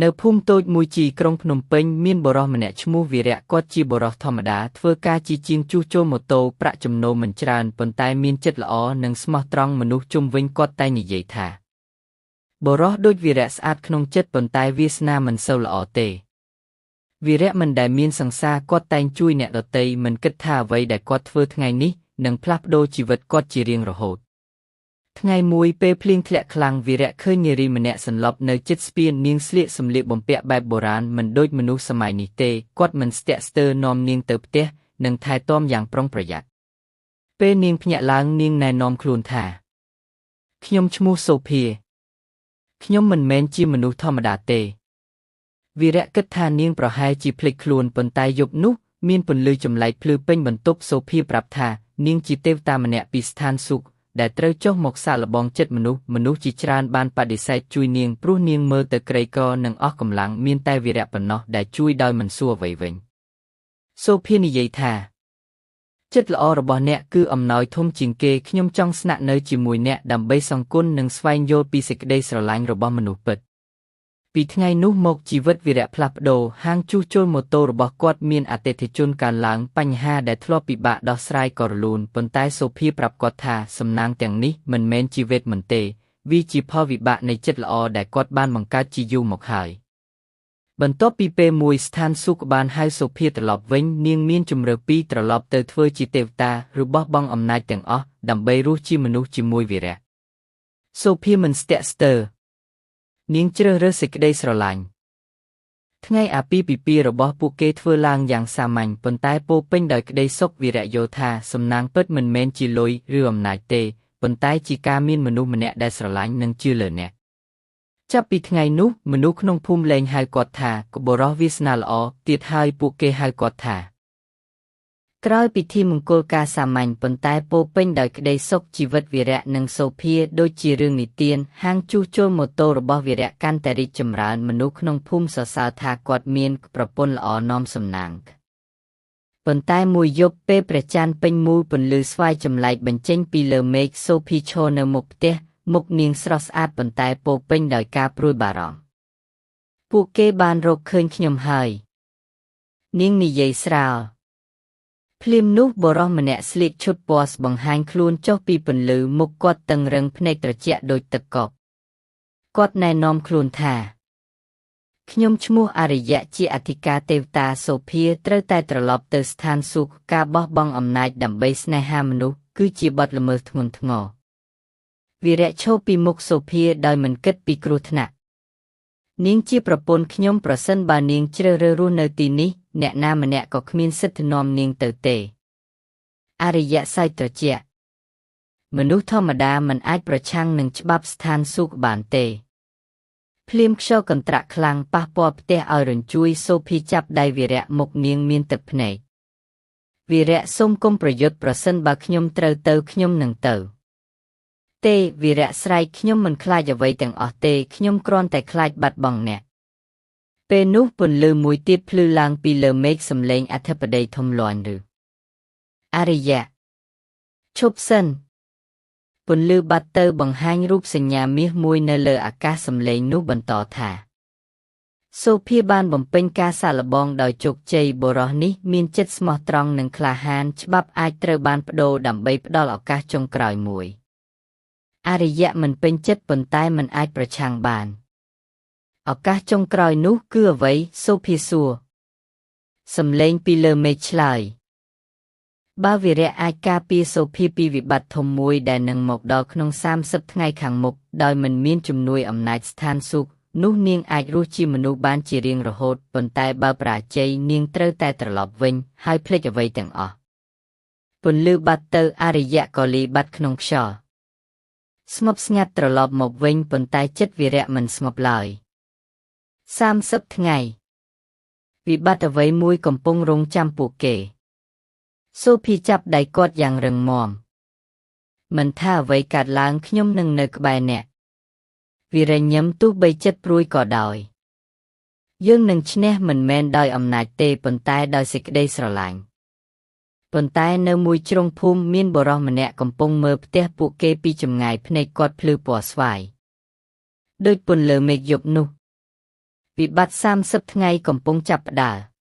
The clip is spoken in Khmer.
នៅភូមិតូចមួយជីក្រុងភ្នំពេញមានបុរសម្នាក់ឈ្មោះវីរៈគាត់ជាបុរសធម្មតាធ្វើការជាជាងជួសជុលម៉ូតូប្រាក់ចំណូលមិនច្រើនប៉ុន្តែមានចិត្តល្អនិងស្មោះត្រង់មនុស្សជុំវិញគាត់តែងនិយាយថាបុរសដូចវីរៈស្អាតក្នុងចិត្តប៉ុន្តែវាសនាមិនសូវល្អទេវីរៈមិនដែលមានសង្សារគាត់តែងជួយអ្នកដទៃមិនគិតថាអ្វីដែលគាត់ធ្វើថ្ងៃនេះនឹងផ្លាស់ប្ដូរជីវិតគាត់ជារៀងរហូតថ្ងៃមួយពេលភ្លៀងធ្លាក់ខ្លាំងវីរៈឃើញនារីម្នាក់សន្លប់នៅជិតស្ពាននាងស្លៀកសម្លៀកបំពាក់បែបបុរាណមិនដូចមនុស្សសម័យនេះទេគាត់មិនស្ទាក់ស្ទើរនាំនាងទៅផ្ទះនិងថែទាំយ៉ាងប្រុងប្រយ័ត្នពេលនាងភ្ញាក់ឡើងនាងណែនាំខ្លួនថាខ្ញុំឈ្មោះសូភាខ្ញុំមិនមែនជាមនុស្សធម្មតាទេវីរៈគិតថានាងប្រហែលជាភ្លេចខ្លួនប៉ុន្តែយប់នោះមានពន្លឺចម្លែកភ្លឺពេញបន្ទប់សូភាប្រាប់ថានាងជាទេវតាម្នាក់ពីស្ថានសួគ៌ដែលត្រូវចុះមកសាកល្បងចិត្តមនុស្សមនុស្សជាច្រើនបានបដិសេធជួយនាងព្រោះនាងមើលទៅក្រីក្រនិងអស់កម្លាំងមានតែវីរៈប៉ុណ្ណោះដែលជួយដោយមិនសួរអ្វីវិញសូភានិយាយថាចិត្តល្អរបស់អ្នកគឺអំណោយធំជាងគេខ្ញុំចង់ស្នាក់នៅជាមួយអ្នកដើម្បីសងគុណនិងស្វែងយល់ពីសេចក្តីស្រឡាញ់របស់មនុស្សពិតពីថ្ងៃនោះមកជីវិតវីរៈផ្លាស់ប្ដូរហាងជួសជុលម៉ូតូរបស់គាត់មានអតិថិជនកើនឡើងបញ្ហាដែលធ្លាប់ពិបាកដោះស្រាយក៏រលូនប៉ុន្តែសូភាប្រាប់គាត់ថាសំណាងទាំងនេះមិនមែនជាវេទមន្តទេវាជាផលវិបាកនៃចិត្តល្អដែលគាត់បានបង្កើតជាយូរមកហើយបន្ទាប់ពីពេលមួយស្ថានសួគ៌បានហៅសូភាត្រឡប់វិញនាងមានជម្រើសពីរត្រឡប់ទៅធ្វើជាទេវតាឬបោះបង់អំណាចទាំងអស់ដើម្បីរស់ជាមនុស្សជាមួយវីរៈសូភាមិនស្ទាក់ស្ទើរនាងជ្រើសរើសសេចក្តីស្រឡាញ់ថ្ងៃអាពាហ៍ពិពាហ៍របស់ពួកគេធ្វើឡើងយ៉ាងសាមញ្ញប៉ុន្តែពោរពេញដោយក្តីសុខវីរៈយល់ថាសំណាងពិតមិនមែនជាលុយឬអំណាចទេប៉ុន្តែជាការមានមនុស្សម្នាក់ដែលស្រឡាញ់និងជឿលើអ្នកចាប់ពីថ្ងៃនោះមនុស្សក្នុងភូមិលែងហៅគាត់ថាបុរសវាសនាល្អទៀតហើយពួកគេហៅគាត់ថាក្រោយពិធីមង្គលការសាមញ្ញប៉ុន្តែពោរពេញដោយក្តីសុខជីវិតវីរៈនិងសូភាដូចជារឿងនិទានហាងជួសជុលម៉ូតូរបស់វីរៈកាន់តែរីកចម្រើនមនុស្សក្នុងភូមិសរសើរថាគាត់មានប្រពន្ធល្អនាំសំណាងប៉ុន្តែមួយយប់ពេលព្រះច័ន្ទពេញមូលពន្លឺស្វាយចម្លែកបញ្ចេញពីលើមេឃសូភីឈរនៅមុខផ្ទះមុខនាងស្រស់ស្អាតប៉ុន្តែពោរពេញដោយការព្រួយបារម្ភពួកគេបានរកឃើញខ្ញុំហើយនាងនិយាយស្រាលភ្លាមនោះបុរសម្នាក់ស្លៀកឈុតពណ៌ស្បង្ហាញខ្លួនចុះពីពន្លឺមុខគាត់តឹងរឹងភ្នែកត្រជាក់ដូចទឹកកកគាត់ណែនាំខ្លួនថាខ្ញុំឈ្មោះអរិយៈជាអធិការទេវតាសូភាត្រូវតែត្រឡប់ទៅស្ថានសួគ៌ការបោះបង់អំណាចដើម្បីស្នេហាមនុស្សគឺជាបទល្មើសធ្ងន់ធ្ងរវីរៈឈរពីមុខសូភាដោយមិនគិតពីគ្រោះថ្នាក់នាងជាប្រពន្ធខ្ញុំប្រសិនបើនាងជ្រើសរើសរស់នៅទីនេះអ្នកណាម្នាក់ក៏គ្មានសិទ្ធិនាំនាងទៅទេអរិយសើចត្រជាក់មនុស្សធម្មតាមិនអាចប្រឆាំងនឹងច្បាប់ស្ថានសួគ៌បានទេភ្លាមខ្យល់កន្ត្រាក់ខ្លាំងប៉ះពាល់ផ្ទះឲ្យរញ្ជួយសូភីចាប់ដៃវីរៈមុខនាងមានទឹកភ្នែកវីរៈសូមគុំប្រយុទ្ធប្រសិនបើខ្ញុំត្រូវទៅខ្ញុំនឹងទៅទេវីរៈស្រែកខ្ញុំមិនខ្លាចអ្វីទាំងអស់ទេខ្ញុំគ្រាន់តែខ្លាចបាត់បង់អ្នកពេលនោះពន្លឺមួយទៀតភ្លឺឡើងពីលើមេឃសំឡេងអធិបតីធំលាន់ឬអរិយៈឈប់សិនពន្លឺបាត់ទៅបង្ហាញរូបសញ្ញាមាសមួយនៅលើអាកាសសំឡេងនោះបន្តថាសូភាបានបំពេញការសាកល្បងដោយជោគជ័យបុរសនេះមានចិត្តស្មោះត្រង់និងក្លាហានច្បាប់អាចត្រូវបានប្ដូរដើម្បីផ្ដល់ឱកាសចុងក្រោយមួយអរិយៈមិនពេញចិត្តប៉ុន្តែមិនអាចប្រឆាំងបានឱកាសចុងក្រោយនោះគឺអ្វីសូភាសួរសំឡេងពីលើមេឃឆ្លើយបើវីរៈអាចការពារសូភាពីវិបត្តិធំមួយដែលនឹងមកដល់ក្នុង30ថ្ងៃខាងមុខដោយមិនមានជំនួយអំណាចស្ថានសួគ៌នោះនាងអាចរស់ជាមនុស្សបានជារៀងរហូតប៉ុន្តែបើបរាជ័យនាងត្រូវតែត្រឡប់វិញហើយភ្លេចអ្វីទាំងអស់ពន្លឺបាត់ទៅអរិយៈក៏លីបាត់ក្នុងខ្យល់ស្ងប់ស្ងាត់ត្រឡប់មកវិញប៉ុន្តែចិត្តវីរៈមិនស្ងប់ឡើយ30ថ្ងៃវិបត្តិអ្វីមួយកំពុងរងចាំពួកគេសូភីចាប់ដៃគាត់យ៉ាងរឹងមាំមិនថាអ្វីកើតឡើងខ្ញុំនឹងនៅក្បែរអ្នកវីរៈញឹមទោះបីចិត្តព្រួយក៏ដោយយើងនឹងឈ្នះមិនមែនដោយអំណាចទេប៉ុន្តែដោយសេចក្តីស្រឡាញ់ប៉ុន្តែនៅមួយជ្រុងភូមិមានបុរសម្នាក់កំពុងមើលផ្ទះពួកគេពីចម្ងាយភ្នែកគាត់ភ្លឺពណ៌ស្វាយដូចពន្លឺមេឃយប់នោះ វិបត្តិ30ថ្ងៃកំពុងចាប់ផ្ដើម។